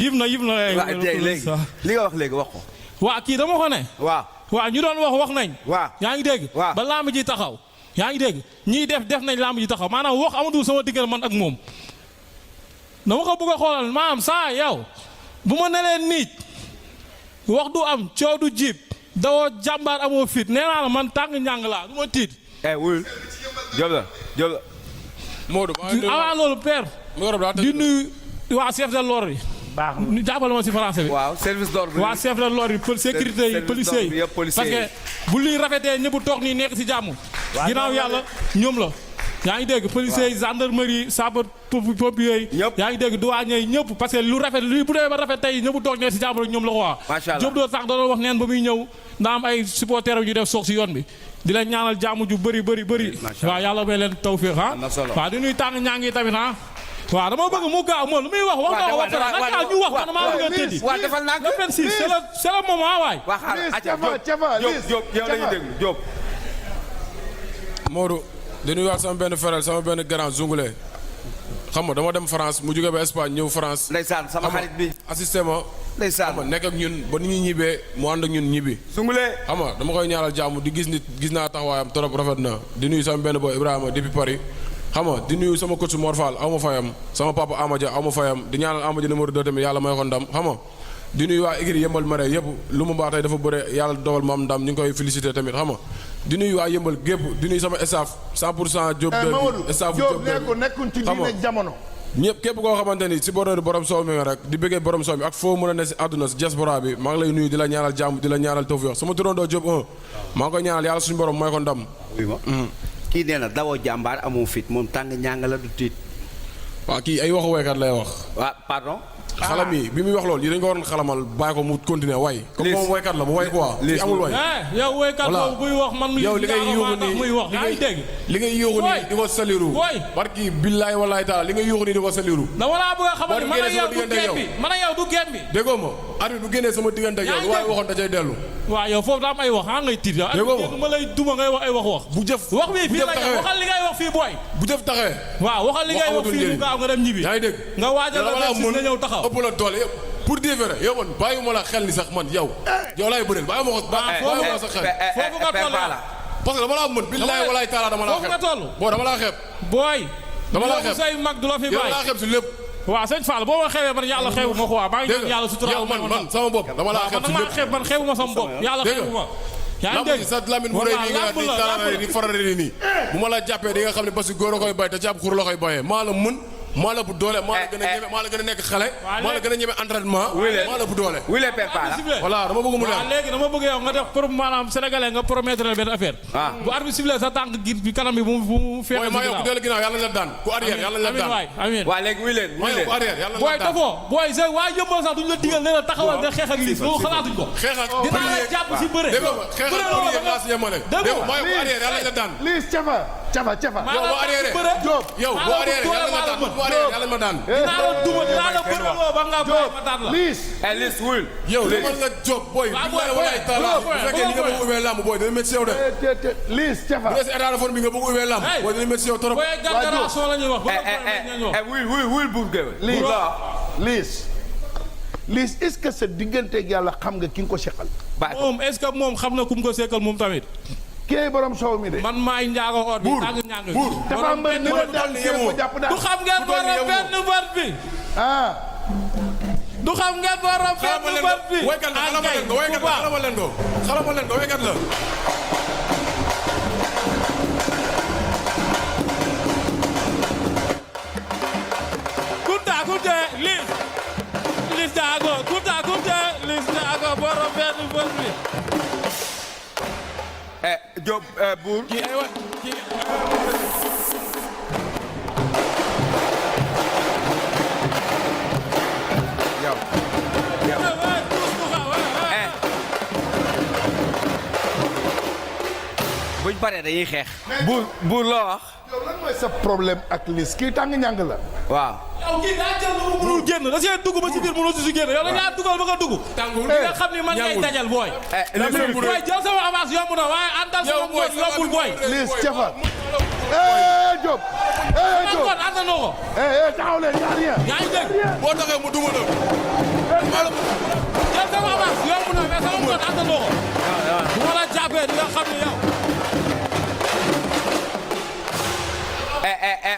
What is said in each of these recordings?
yib na waaw léegi li nga wax léegi wax ko. waa kii dama ko ne. waaw ñu doon wax nañ. waaw yaa ngi dégg. waaw ba lamb ji taxaw. yaa ngi dégg ñii def nañ lamb ji taxaw maanaam wax amatul sama diggante man ak moom. dama ko bëgg a xoolal maanaam saa yow bu ma nelee niit wax du am coow du jiib dawoo jàmbaar amoo fit nee naa la man tàng njàng laa du ma tiit. wul Diop la. Modou avant loolu père. di nuyu waa chef de l'ordre yi. baax na jàppale ma si français bi. waaw service d'ordre waa chef de l'ordre yi sécurité yi policiers yi parce que bu luy rafetee ñëpp toog nii nekk si jàmm. ginnaaw yàlla ñoom la. yaa ngi dégg policiers yi gendarmerie sapeur pompier yi. yaa ngi dégg douanier yi ñëpp parce que lu rafet lu bu dee ba rafet tey ñëpp toog nekk si jàmm rek ñoom la ko waa. macha allah Diop doon sax doon wax neen ba muy ñëw ndaa am ay supporters yu def soog si yoon bi. di leen ñaanal jàmm ju bëri. waaw yàlla may leen tawféex ah. waaw di nuy tàng ñaa ngi tamit ah. waaw dama bëgg mu gaaw moom lu muy wax nga ko wax naka ñu wax man maa bëgg a tëddi. waaw defal naa ko le 26 c'est le moment waay. Diop yow la ñuy déglu Diop. Modou di nuyuwaat sama benn frère sama benn grand Zoungulé xam nga dama dem France mu jóge ba Espagne ñëw France. ndeysaan sama xarit bi assisté ma. ndeysaan xam nga nekk ak ñun ba ni ñuy ñibbee mu ànd ak ñun ñibbi. Zoungulé xam nga dama koy ñaanal jàmm di gis naa taxawaayam trop rafet na di nuyu sama benn boy Ibrahima depuis Paris. xam nga di nuyu sama coach Mor Fall aw ma fayam sama papa Amadia aw ma fayam di ñaanal Amadia numéro 2 tamit yàlla may ko ndam xam nga di nuyu waa écurie Yëmbal Mare yëpp lu mu baax tey dafa bëre yàlla dogal ma am ndam ñu ngi koy félicité tamit xam nga di nuyu waa Yëmbal gépp di nuyu sama staff 100% Diop de staff Diop de nekkuñ ci diine jamono ñëpp képp koo xamante ni si borooru borom soow mi rek di bëggee borom soow mi ak foo mën a ne si àdduna si diaspora bi maa ngi lay nuyu di la ñaanal jàmm di la ñaanal tawfiq sama turandoo Diop 1 maa ngi koy ñaanal yàlla suñu borom may ko ndam kii nee na dawoo jàmbaar amoo fit moom tàng ñàng la du tiit. waaw kii ay waxu waykat lay wax. waaw pardon. xalam yi bi muy wax loolu yi dañu ko waroon xalamal bàyyi ko mu continuer way. comme moom waykat la mu way quoi. lii amul way. yow waykat boobu buy wax man. yow li ngay yuuxu nii muy wax yaa ngi dégg. li ngay yuuxu nii di ko saliru. barki billaay wallaay taala li ngay yuuxu nii di ko saliru. dama laa bëgg a xamal man ak yow du génn bi man ak yow du génn bi. déggoo ma arbitre bu génnee sama diggante ak yow lu waaye waxoon da cay dellu. waaw yow foofu daa am ay wax ngay tiit yow. déggoo ma ma lay duma ngay wax ay wax. bu jëf wax bi fii la waxal li ngay wax fii booy. bu jëf taxee. waaw waxal li ngay wax fii bu gaaw nga dem ñibbi. yaa ngi dégg nga waajal la nga ñëw taxaw ëpp la doole yëpp pour dire vrai yow man bàyyiwuma la xel ni sax man yow laay bëreel bàyyi ma ko sa xel foofu nga toll parce que dama laa mën billaay walaay taala dama laa xeeb foofu nga toll boo dama laa xeeb booy dama laa xeeb say mag du la fi bàyyi yow laa xeeb si lépp waaw sëñ Fall boo ma xeebee man yàlla xeebu ma ko waa maa ngi ñaan yàlla sutura yow man sama bopp dama laa xeeb si lépp man xeebu ma sama bopp yàlla xeebu ma yaa ngi dégg sa lamine bu rëy nii nga di taala di farare nii bu ma la jàppee di nga xam ne parce que góor a koy bay te jàpp xur la koy bayee maa la mën maa la bu doole maa la gën a ñeme maa la gën a nekk xale maa la gën a ñeme entraînement maa la bu doole wile papa la voilà dama bëgg mu leer léegi dama bëgg yow nga def pour maanaam sénégalais nga promettre benn affaire bu arbitre sifflé sa tànk gi bi kanam bi bu mu feex maa yow ku dellu ginnaaw yàlla la daan ku arrière yàlla la daan amiin waa léegi wuy leen ku arrière yàlla la booy daan dafoo booy sa waa yëmbal sax duñu la digal ne la taxawal nga xeex ak lii loolu xalaatuñ ko xeex ak dinaa la jàpp si bëre dégg nga xeex ak première laa si yemale dégg nga maa yow ku arrière yàlla la daan liis cafa yow boo arrière yow boo arrière yàlla la daan boo arrière yàlla ma daan dinaa la duma dinaa la bëre loo ba nga bàyyi ma daan la liis wul yow demal nga job booy billahi walaay taala bu fekkee ni nga bëgg ubbee lamb booy dina métti si yow de liis cafa bu dee si état de forme bi nga bëgg ubbee lamb booy dina métti si yow trop booy gargaration la ñuy wax wul buuf géwél liis est-ce que sa digganteeg yàlla xam nga ki nga ko seqal moom est-ce que moom xam na ku mu ko seqal moom tamit kii borom soow mi de. man maay njaago or bi tàng njàng bi. buur dafa mbay ni la daal kii ko jàpp daal. du xam ngeen borom benn bët bi. du xam ngeen borom benn bët bi. waykat la xalama leen ko waykat la. kunta lis njaago kunta lis njaago borom benn bët bi. Diop buur kii ay wa kii yow buñ paree dañuy xeex buur loo wax yow lan mooy sa problème ak Liss kii tàng ñàng la waaw yow kii daa jël lu mu mënul génn da see dugg ba ci biir mënul si génn yow dañ laa dugal ba nga dugg. tàngul di nga xam ni man ngay dajal booy. booy jël sama avance yomb na waaye àndal sama ngoon yombul booy. Liss Cafa. Diop. Diop kon àndandoo ko. taxaw leen yaa rien. yaa ngi dégg. boo taxee mu duma la. jël sama avance yomb na mais sama ngoon àndandoo ko. bu ma la jàppee di nga xam ni yow.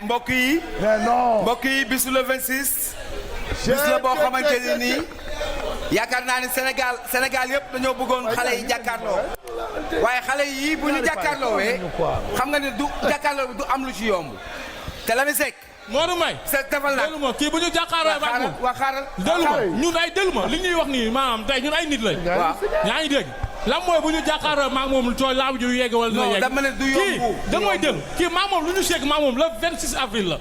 mbokk yi. mais non. mbokk yi bisu le 26. bis la boo xamante ne nii. yaakaar naa ni Sénégal yëpp dañoo bëggoon xale yi jàkkaarloo. waaye xale yi bu ñu jàkkaarloowee. xam nga ne du jàkkaarloo bi du am lu ci yomb. te la mi sekk. Modou Mbaye. defal naa déglu ma kii bu ñu jàkkaarloo ak moom. waa xaaral déglu ma ñun ay déglu ma li ñuy wax nii maanaam tey ñun ay nit lañ. waaw yaa ngi dégg. lan mooy bu ñu jàkkaarloo maag moom tooy laabu ji yegg wala dina yegg. dama ne du yomb kii da mooy déglu kii maag moom lu ñu seeg maag moom le 26 avril la.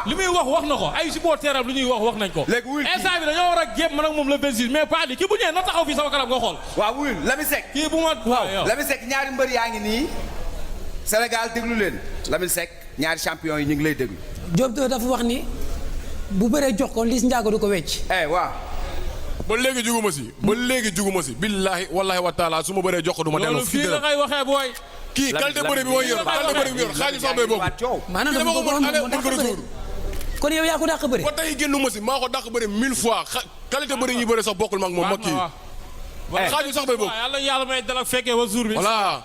li muy wax na ko ay supporters am lu ñuy wax nañ ko. léegi wuy instant bi dañoo war a géem man ak moom le 26 mais pas li kii bu ñëwee na taxaw fii sama kanam nga xool. waaw wuyul Lamine Seck. kii bu ma waaw Lamine Seck ñaari mbër yaa ngi nii Sénégal déglu leen Lamine Seck ñaari champion yi ñu ngi lay déglu. Diop dafa wax ni bu bëree jox ko Liss Ndiago du ko wecc. waaw. ba léegi juguma si. billaahi wallaahi wa taala su ma bëree jox ko du ma delloo. loolu fii la koy waxee booy. kii qualité bëre bi mooy yor qualité bëre bi yor xaaju sax doy boobu. maanaam dafa dama ko mën aller mën ko retour. kon yow yaa ko dàq bëre. ba tey génnuma si maa ko dàq bëre 1000 fois qualité bëre yi bëre sax bokkul mag moom mag kii. xaaju sax doy boobu. yàlla may dal ak fekkee ba jour bi. voilà.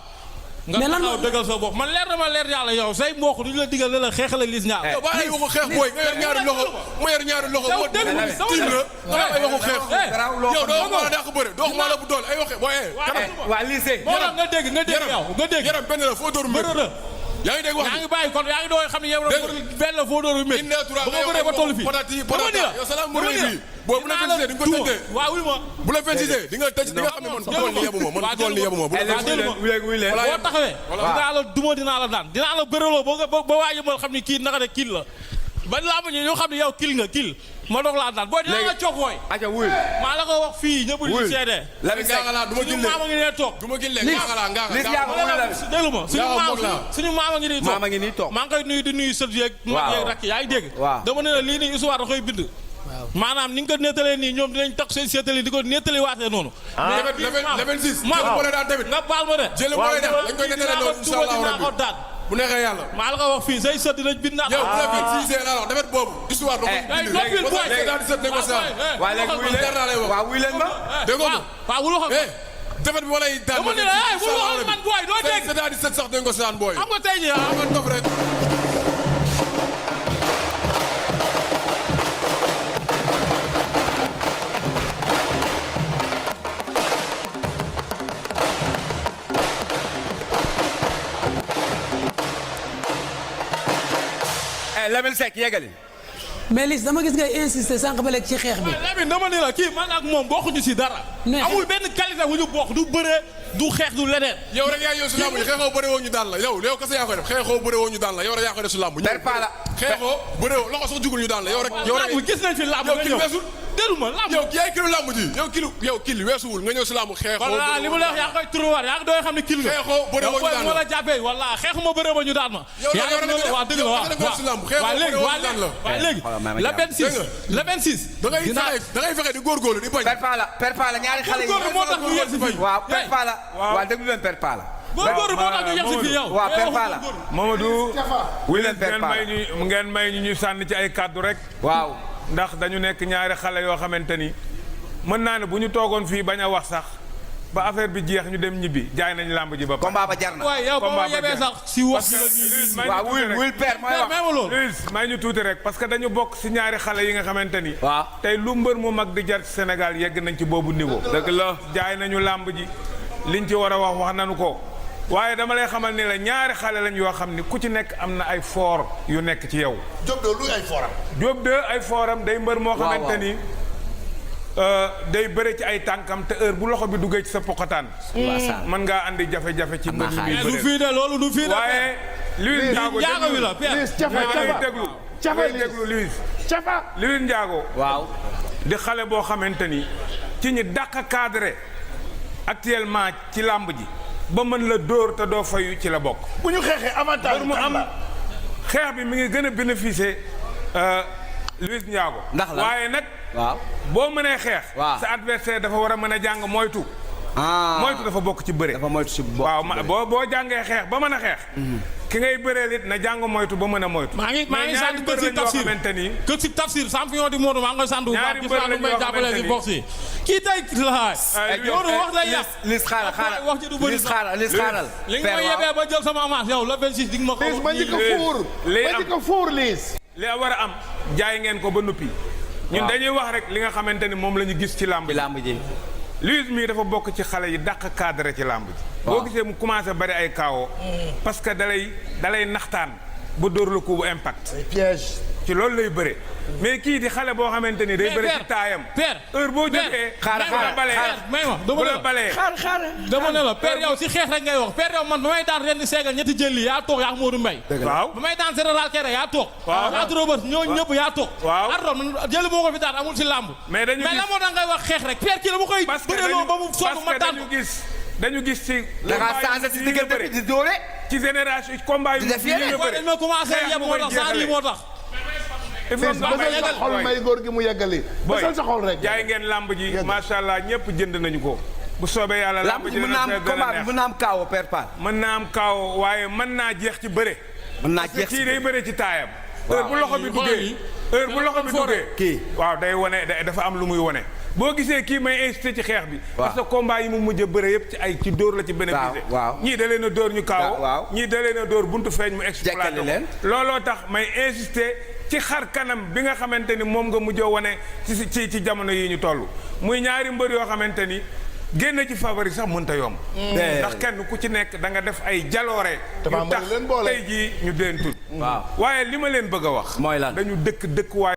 nga taxaw dëggal sa bopp man leer na ma leer yàlla yow say mbokk duñu la digal ne la xeexal ak Liss Ndiago. yow ba ay waxu xeex booy nga yor ñaari loxo ma yor ñaari loxo moo tiim la nga ay waxu xeex yow doo ma la dàq bëre doo ma la bu doole ay waxee booy waa lycée. moo tax nga dégg yow nga dégg. yaram benn la foo dóor mbër yaa ngi dégg wax yaa ngi bàyyi kon yaa ngi doon xam ne yow benn la foo dóor mbër ba nga bëree ba toll fii yow salaam mbër bi boo bu la fencité di nga ko tëjee waaw oui ma bu la fencité di nga tëj di nga xam ne man tool ni yebuma man tool ni yebuma bu la wuy boo taxawee dinaa la duma dinaa la daan dinaa la bëraloo ba waa yëmal xam ne kii naka de kil la ba laa ma ñoo xam ne yow kil nga kil ma doog laa daan booy dinaa la coog wooy aca wuy maa la ko wax fii ñëpp ñu seede Lamine Seck suñu maama ngi nee toog déglu ma suñu maama ngi nii toog maama ngi nii toog maa ngi koy nuyu di nuyu sët yeeg mag yeeg rakk yaa ngi dégg dama ne la lii nii histoire da koy bind maanaam ni nga ko nettalee nii ñoom dinañ tax seen seetali di ko nettali waatee noonu. le 26 jël moo lay daan tamit nga baal ma de. jël moo lay daan dañ koy nettalee noonu incha allah rabbi bu neexee yàlla. maa la ko wax fii say sët dinañ bind naa. yow bu la 26 la wax defet boobu histoire da koy bind waa léegi wuy leen waaw wuy leen ma dégg nga waaw wulu xam defet bi walay daan dama ne la wulu xam man booy doo dégg c'est-à-dire sax dañ ko saan booy xam nga tey jii nga topp rek Lamine Seck yeggali. mais Liss dama gis ngay insister sànq ba léegi ci xeex bi. Lamine dama ne la kii man ak moom bokkuñu si dara. amul benn qualité bu ñu bokk du bëree du xeex du leneen. yow rek yaa yow si lamb ji xeexoo bëree woo ñu daan la yow kese yaa koy def xeexoo bëree woo ñu daan la yow rek yaa koy def si lamb. xeexoo bëree woo loxo sax jugul ñu daan la yow rek gis nañ fi lamb yow kii weesul déglu ma lamb yow kii ay kilo lamb ji yow kii weesuwul nga ñëw si lamb xeexoo walla li mu la wax yaa koy turuwaat yaa dooy xam ne kil nga xeexoo bëree woo ñu daan la la jàppee walla xeexuma bëree ba ñu daan ma waaw dëgg la waaw léegi la 26 la 26 da ngay fexe di góorgóorlu di bañ per pala ñaari xale yi moo tax ñu yegg si fii waaw per pala waaw déglu leen per pala góorgóorlu moo tax ñu yegg si fii yow waaw per pala Mamadou wuy leen per pala ngeen may ñu sànni ci ay kàddu rek waaw ndax dañu nekk ñaari xale yoo xamante ni mën naa ne bu ñu toogoon fii bañ a wax sax ba affaire bi jeex ñu dem ñibbi jaay nañ làmb ji ba pare. combat ba jar na. waaye yow ba ma yebee sax si wax. waaw wul père mooy wax Liss may ñu tuuti rek parce que dañu bokk si ñaari xale yi nga xamante ni. waaw tey lu mbër mu mag di jar ci Sénégal yegg nañ ci boobu niveau. dëgg la jaay nañu làmb ji liñ ci war a wax nañu ko waaye dama lay xamal ni la ñaari xale lañ yoo xam ni ku ci nekk am na ay foor yu nekk ci yow. Diop de luy ay fooram. Diop de ay fooram day mbër moo xamante ni. day bëre ci ay tànkam te heure bu loxo bi duggee ci sa poqataan. mën ngaa andi jafe-jafe ci mbër mi muy du fii de loolu du fii de. waaye Liss Ndiago Liss Ndiago waaw di xale boo xamante ni ci ñi dàq cadré actuellement ci làmb ji ba mën la dóor te doo fayu ci la bokk. bu ñu xeexee avantage mu am xeex bi mi ngi gën a bénéficier Luis Ndiago. ndax la waaye nag. waaw boo mënee xeex. waaw sa adversaire dafa war a mën a jàng moytu. moytu dafa bokk ci bëre. dafa moytu ci bokk waaw boo jàngee xeex ba mën a xeex. ki ngay bëreel it na jàng moytu ba mën a moytu. maa ngi sant kër si Tafsir kër si Tafsir champion du monde maa ngi koy sant bu baax gis naa lu may jàppale si box yi kii tey yoonu wax day yàq lis xaaral wax ji du bëri lis xaaral li nga ma yebee ba jël sama avance yow la 26 di nga ma ko Liss ma njëkk a fuur Liss li war a am jaay ngeen ko ba noppi ñun dañuy wax rek li nga xamante ni moom la ñu gis ci làmb ji Luis mii dafa bokk ci xale yi dàq cadre ci làmb ji boo gisee mu commencé bari ay kaawoo parce que dalay naxtaan bu dóor la ko bu impact piège ci loolu lay bëre mais kii di xale boo xamante ni day bëre ci taayam heure boo jógee may ma dama ne la père yow si xeex rek ngay wax père yow man ba may daan ren di seegal ñetti jël yaa toog yaa Modou Mbaye waaw ba may daan général Kéré yaa toog yaa Robert ñooñu ñëpp yaa toog ardoon man jëli moo ko fi daan amul si làmb mais la moo tax ngay wax xeex rek père kii dama koy bëreloo ba mu sonn ma daan dañu gis ci da nga changé ci diggante bi di dóore ci génération combat yu ma commencé yeb moo tax saa lii moo tax bësal sa xol may góor gi mu yeggali bësal sa xol rek jaay ngeen lamb ji macha allah ñëpp jënd nañu ko bu soobee yàlla lamb ji mën naa am combat bi mën naa am kaawo père Pal mën naa am kaawo waaye mën naa jeex ci bëre mën naa jeex kii day bëre ci taayam heure bu loxo bi duggee kii waaw day wone dafa am lu muy wone boo gisee kii may incité ci xeex bi parce que combat yi mu mujj a bëre yëpp ci dóor la ci bénéficié ñii da leen a dóor ñu kaawo ñii da leen a dóor buntu feeñ mu exploité leen looloo tax may insisté ci xar kanam bi nga xamante ni moom nga mujjoo wane ci jamono yi ñu toll muy ñaari mbër yoo xamante ni génn ci favori sax mënta yomb ndax kenn ku ci nekk da nga def ay jaloore yu tax tey jii ñu deen tudd waaye li ma leen bëgg a wax mooy lan dañu dëkk waay